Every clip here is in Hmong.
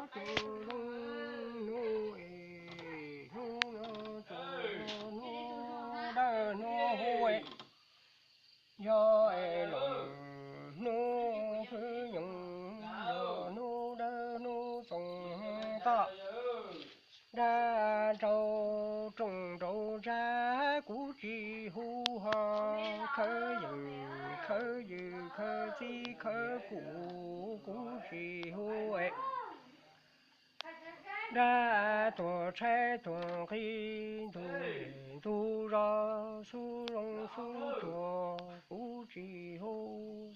Hnub zoo hnub es hnub no tsuas yog hnub dawb hnub huv es, yog es los hnub pwb nyoos, yog hnub dawb hnub txoos toj. Dab rau rooj rau ntsab kuv tsis hu ho, khawb yees khawb ywm khawb txib khawb kum kuv tsis hu es. Dab tuag tshaib tuag nqhis ntug zos ntug zos, xub zoo xub tuag kuv tsis hu,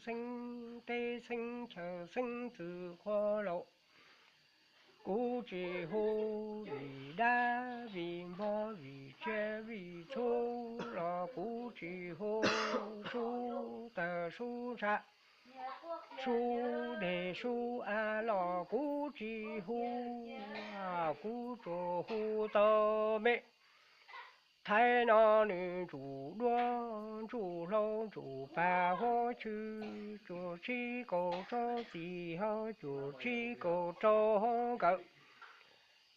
xeeb teb xeeb chaw xeeb ntxwv qhua laus kuv tsis hu, vim dab vim npog vim tsiaj vim txhu los kuv tsis hu, sub tawg sub ntsha sub deg sub av los kuv tsis hu, kuv tsuas hu tau me. Thaib no nws ntsuj duab ntsuj hlauv ntsuj pag huab tshwj, cuaj tsib kaum rau txij ho cuaj tsib kaum rau nkawm.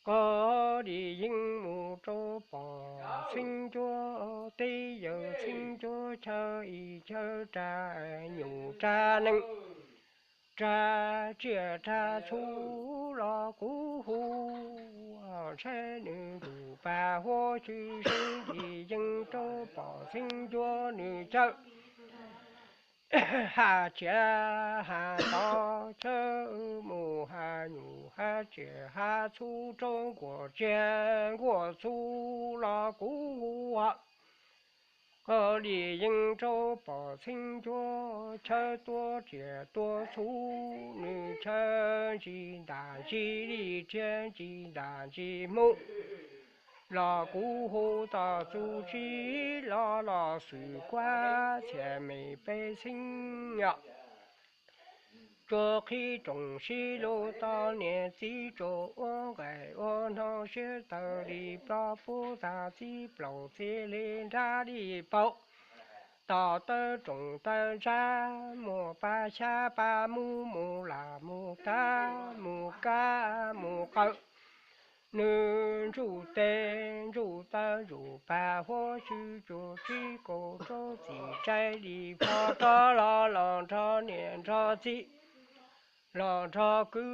Koj dim yeej mus rau pom txheeb ncuab teb, yawg txheeb ncuab chaw ib chaw raj nyuj raj nees, raj tsiaj raj txhu los kuv hu, ntshai nws ntsuj pag huab tshwj, seeb dim yeej rau pom txheeb ncuab nws chaw. Haj tsiaj haj tod chaw mus haj nyuj haj tsiaj haj txhu rau nkuaj tsiaj nkuaj txhu los kuv hu, koj dim yeej rau pom txheeb ncuab chaw tuaj tsiaj tuaj txhu, nws chaw ntsis ntam ntsis li riam ntsis ntam ntsis hmuv los kuv hu, tom txuj tsis los los xwm kuab txhiaj me pej xeeb os. Tsuas qhib rooj sib lug tos niam txiv, tsuas ua nqaij ua no siab tawg li plob puv tag txij plaub txij li nrab li paum, tom tawb rooj tawb ntsab, muaj pab xyab pab mub mus lam mus tab mus kab mus qawm. Nws ntsuj teg ntsuj taw ntsuj pag huab tshwj, cuaj tsib kaum rau txij tsaib li pog rov los los nrog niam nrog txiv, los nrog kwv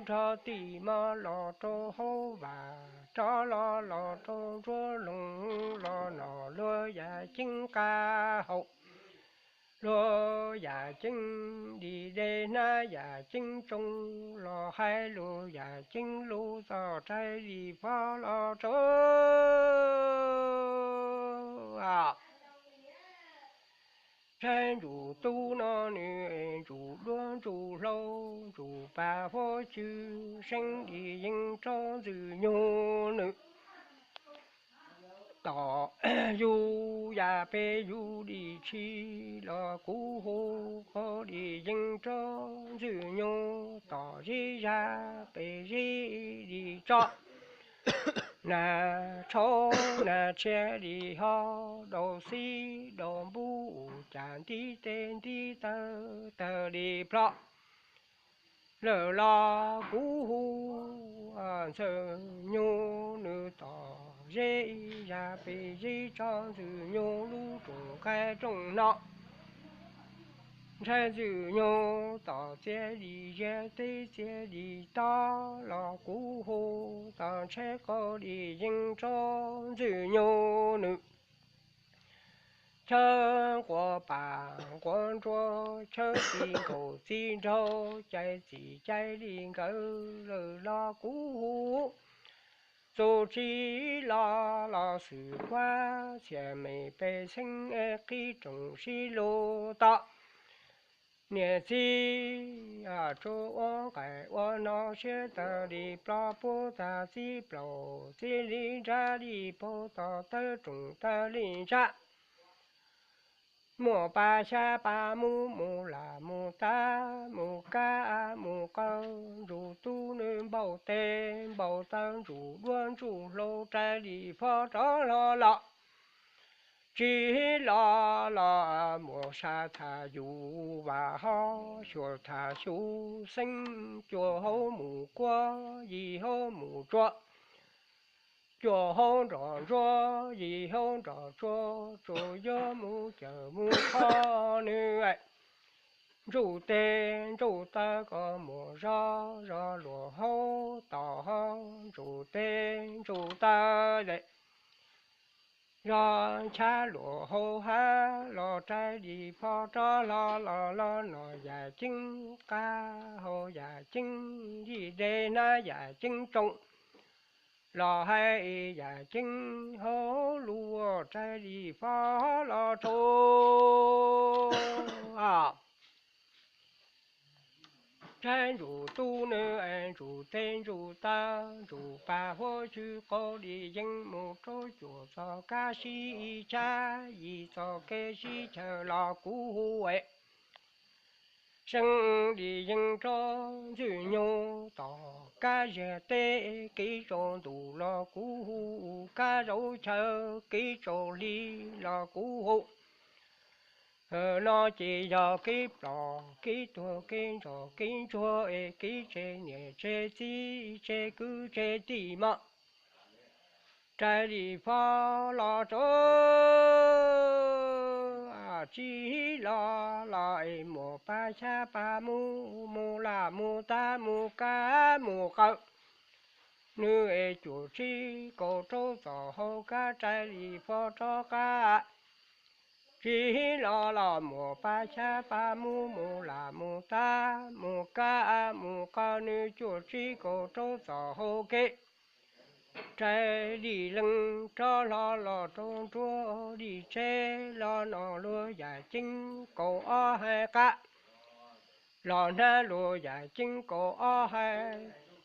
nrog tij, mog los rau hauv vaj, rov los los rau ntsuab loog, los noj luag yam ceeb qab hau, luag yam ceeb di dej, hnab yam ceeb tsoo, los hais luag yam ceeb lus, txog tsaib li pog los rau ntshai ntsuj tub no nws ntsuj duab ntsuj hlauv ntsuj pag huab tshwj, seeb dim yeej rau ntxwg nyoog nws tom yug yam pes yug li tshis los kuv hu, koj dim yeej rau ntxwg nyoog tom zeb zag pes zeb li tso. Nag tshauv nag tshiab li ho, daus xib daus npub, cas ntiv tes ntiv taw tawg li plho. Lawm los kuv hu, ntxwg nyoog nws tom zeb zag pes zeb tso, ntxwg nyoog lub rooj nqaij rooj no, ntshai ntxwg nyoog tom txiaj li ziab teb txiaj li tob los kuv hu, tom ntshai koj dim yeej rau ntxwg nyoog nws chaw nquas pam nquas nruas, chaw txi nkaus txi nraug, cai txi cai li nkawd, lawm los kuv hu, txuj tsis los los xwm kuab txhiaj me pej xeeb, qhib rooj sib lug tos niam txiv, tsuas ua nqaij ua no siab tawg li plho puv tag txij plaub txij li nrab li paum, tom tawb rooj tawg li ntsab, muaj pab xyab pab mub mus lam mus tab mus kab mus qawm, ntsuj tub nws npau tes npau taw, ntsuj duab ntsuj hlauv rais li pog rov los los, tsis los los muaj sab tham yus vam ho, xyuas tham xyus xeeb, cua hauv mus kuab mus tsuag, cuaj hauv nroj ntsuab, yim hauv nroj tsuag, tsuas yuav mus cawm mus qhov nws. Ntsuj teg ntsuj taw kom muaj zog, zog luag hauv tom hauv, ntsuj teg ntsuj taw, zog nchav luag hauv hav los, rais li phob rov hlo los, los noj yam ceeb qab, haus yam ceeb dib dej, hnav yam ceeb tsoom, los hais yam ceeb hauv lus, rais li phob los rau rais ntsuj tub nws, ntsuj teg ntsuj taw, ntsuj pas huab tsw, qaug li yeej mus rau cuaj txog kab, sib tsab yim txoj kev sib chaw los kuv hu. Seeb li yeej rau ntxwg nyoog tom kab ziag teb, kev tsaus ntuj los kuv hu, kab zaum chaw kev tsaus hli los kuv hu. No ces yog kev plos kev tuag, kev ntsos kev ntsuag, es kev tseg niam tseg txiv, tseg kwv tseg tij mog, rais li phob los rau tsis los los es muaj pab xyab pab mub, mus lam mus tab mus kab mus qawm, nws es cuaj tsib kaum rau txoj hauv kab, rais li phob rov qab. Tsis los los muaj pab xyab pab mub, mus lam mus tab mus kab mus qawm, nws cuaj tsib kaum rau txoj hauv kev, rais li leej rov hlo los rau nruab li tsev, los noj luag yam ceeb kaum ob hais qab, los hnav luag yam ceeb kaum ob hais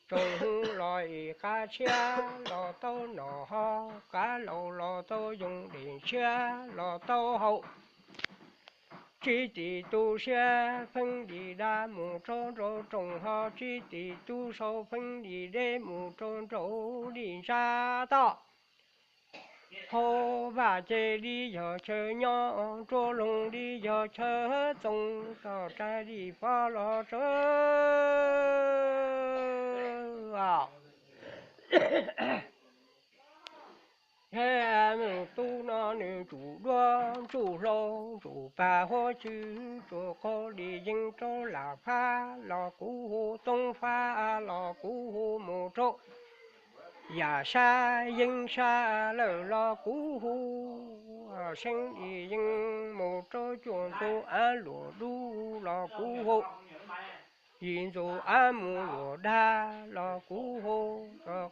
tsoom, los ib qab tshiab los tau noj, ho qab laus los tau yoog, dej ntshiab los tau haus. Tsis tim tu siab pheej li dab mus rau nraum rooj, ho tsis tim tu sau pheej li deb mus rau nraum li ntsa toj. Hauv vaj ces li yog chaw nyob, nruab loog li yog chaw txoos, txoj rais li phob los rau Mus tub no nws ntsuj duab ntsuj hlauv, ntsuj pas huab tsw, tsuas qaug li yeej rau lam fab los kuv hu, toob fab los kuv hu, mus rau yam sab yeeb sab lawm los kuv hu. Seeb li yeej mus rau cuaj ntxuv av luam dub los kuv hu, yim ntxuv av mus luam dag los kuv hu.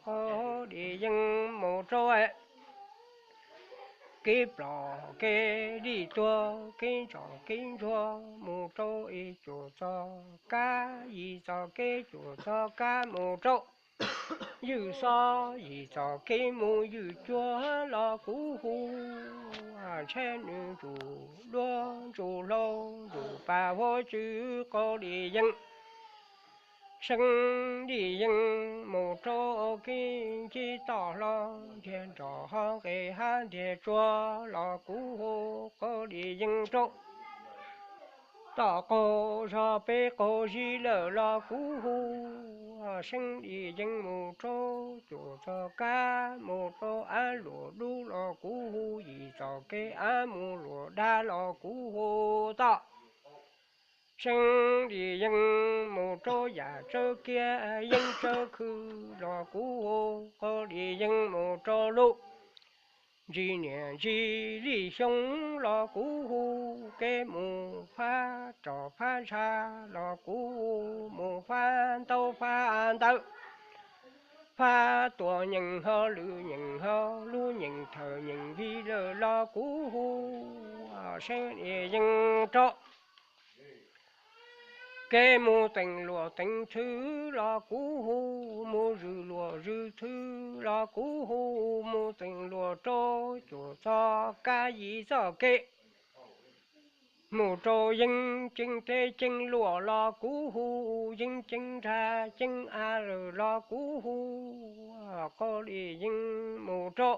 Qaug li yeej mus rau kev plos kev dib tuag, kev ntsos kev ntsuag, mus rau ib cuaj txoj kab, yim txoj kev cuaj txoj kab mus rau ywj xob, yim txoj kev mus ywj cuag los kuv hu. Ntshe nws ntsuj duab ntsuj hlauv, ntsuj pas huab tsw, qaug li yeej, seeb li yeej mus rau kev ncig toj hlo, ntiag nroj ho nqes hav ntiag tsuag los kuv hu. Qaug li yeej rau tom qaug zog peb qaug zig lawm los kuv hu. Seeb li yeej mus rau cuaj txoj kab, mus rau av luam dub los kuv hu, yim txoj kev av mus luam dag los kuv hu toj. Seeb li yeej mus rau yam tsawb kiab yeeb tsawb khw los kuv hu. Qaug li yeej mus rau lub ntsis niam ntsis li xyoo los kuv hu. Kev mus phab roj phab ntsha los kuv hu, mus phab ntaub phab ntawv, phab tuam nyeem ho lwm nyeem ho lub nyeem thawm nyeem vij lawm los kuv hu. Seeb li yeej rau kev mus teev luam teev txhwv los kuv hu, mus zwm luam zwm txhwv los kuv hu, mus teev luam rau cuaj txoj kab, yim txoj kev mus rau yeeb ceeb teb ceeb luam los kuv hu, yeeb ceeb nrag ceeb av lawm los kuv hu. Qaug li yeej mus rau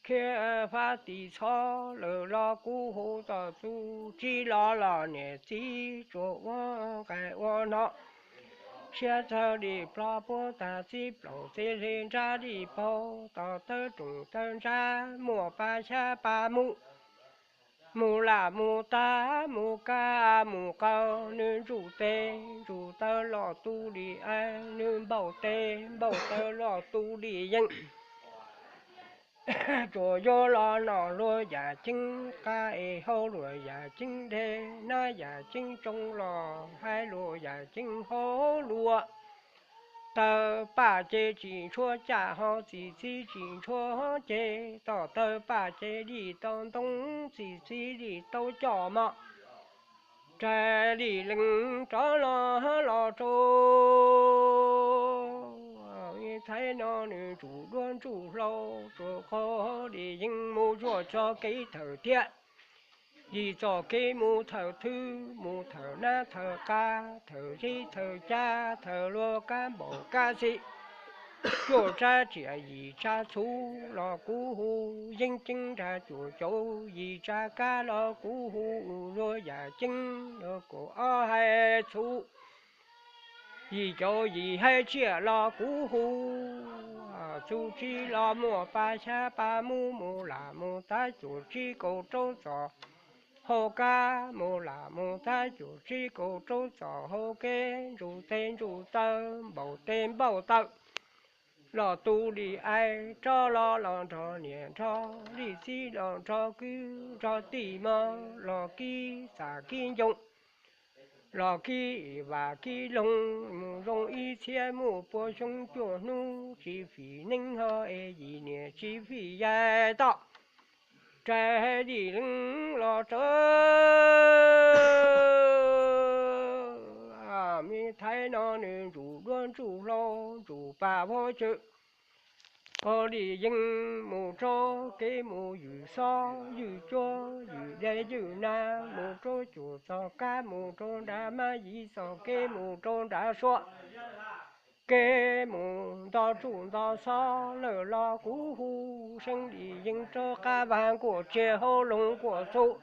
khiav fab tim txhob lawm los kuv hu. Tom txuj tsis los los niam txiv tsuas ua nqaij ua hno, Siab txhawj li plho puab tag txib plaum txib hle nrab li paug, tom tawb room tawb ntsab muaj pab xyab pab mub, mus lam mus tab mus qab mus qaw, nws ntsuj tes ntsuj taw los tu li aib, nws npaum tes npaum taw los tu li yeeb. Tsuas yuav los noj luag yam ceeb, qab es haub luag yam ceeb, dej nab yam ceeb, tsoo los hais luag yam ceeb, haub luag. Taw paj ces tsis ntshua caj, ho txiv txiv tsis ntshua ceg, tom taw paj ces li tau ntoo, txiv txiv li tau coj mov. Rais li lees rov los los rau Thaib no nws ntsuj duab ntsuj hlauv, tsuas qhov li yeej mus zuaj txoj kev thawm thiab. Yim txoj kev mus thawm thwb, mus thawm nab thawm qab, thawm zeb thawm cab, thawm luag kab npaum kab xim. Cuaj tsab riam yim tsab txhuv los kuv hu, yeeb ceeb nrag cuaj caum yim tsab kab los kuv hu, luag yam ceeb los kaum ob hais txhuv, yim caum yim hais tsiaj los kuv hu. Txuj ci los muaj pab xyab pab mub, mus lam mus tab cuaj tsib kaum rau txoj hau kab, mus lam mus tab cuaj tsib kaum rau txoj hau kev, ntsuj tes ntsuj taw npaum tes npaum taw los tu li aib, rov los los nrog niam nrog li txiv, los nrog kwv nrog tij, mog los kib txam kib ncoo, los kib vam kib loog, mus zoo ib txhiab mus puas xyoo, cuaj hnub tsis fim neeb, ho es yim niam tsis fim yaig toj. Rais li lees los rau Me Thaib no nws ntsuj duab ntsuj hlauv ntsuj paj vab tsawv. Qhov li yeej mus rau kev mus ywm xob ywm cuab ywm dej ywm nab, mus rau cuaj txoj kab, mus rau nrad mab yim txoj kev, mus rau nrad suab kev, mus nto tsuj nto xob lawm los kuv hu. Seeb li yeej rau qab vag nkuaj tsiaj hauv loog nkuaj txuj,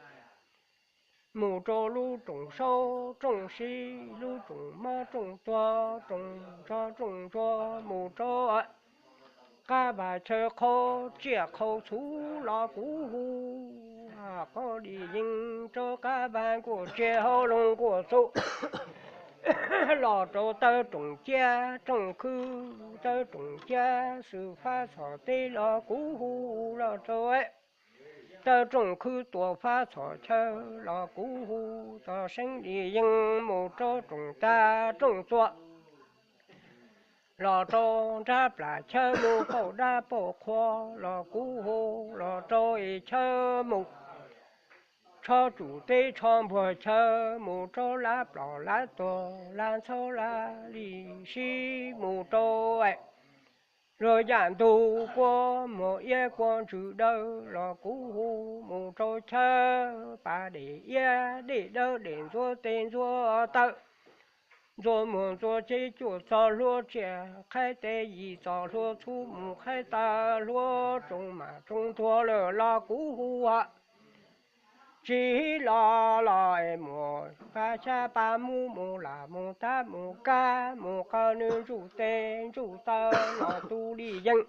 mus rau lub rooj saub rooj siv, lub rooj mob rooj tuag, rooj nrog rooj ntsuag, mus rau qab vag chaw qhau tsiaj qhau txhuv los kuv hu. Qhov li yeej rau qab vag nkuaj tsiaj hauv loog nkuaj txuj, los rau taw rooj ciab rooj khwb, taw rooj ciab xwb fab txhom teb los kuv hu, los rau taw rooj khwb tuaj fab txhom chaw los kuv hu. Txog seeb li yeej mus rau rooj tag rooj txuas, los rau nrab plam chaw mus pauj dab pauj qhua los kuv hu, los rau es chaw mus tsho tsuj teb tsho npuag chaw, mus rau lab plos lab tuag lab ntxhab lab li sib, mus rau luag yam ntug kua muag iab kua ntsws dawb los kuv hu, mus rau chaw pas dej iab dej dawb dej ntxuav tes ntxuav taw, ntxuav muag ntxuav tsev, cuaj txoj hlua tsiaj qhaib tes, yim txoj hlua txhuv mus qhaib taw, hlua tsoos mam tsoos tuag lawm los kuv hu. Tsis los los es muaj pab xyab pab mub, mus lam mus tab mus kab mus qaw, nws ntsuj tes ntsuj taw los tu li yeej,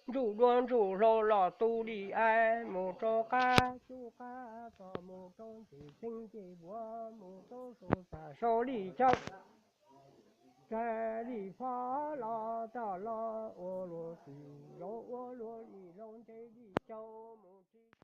ntsuj duab ntsuj hlauv los tu li aib, mus rau qab cub qab tog, mus rau ncej txheeb ncej vuag, mus rau sau txaj sau li chaw, rais li fob los tog los ua luag txwm zaus, ua luag li laus ntes li caus mus tsis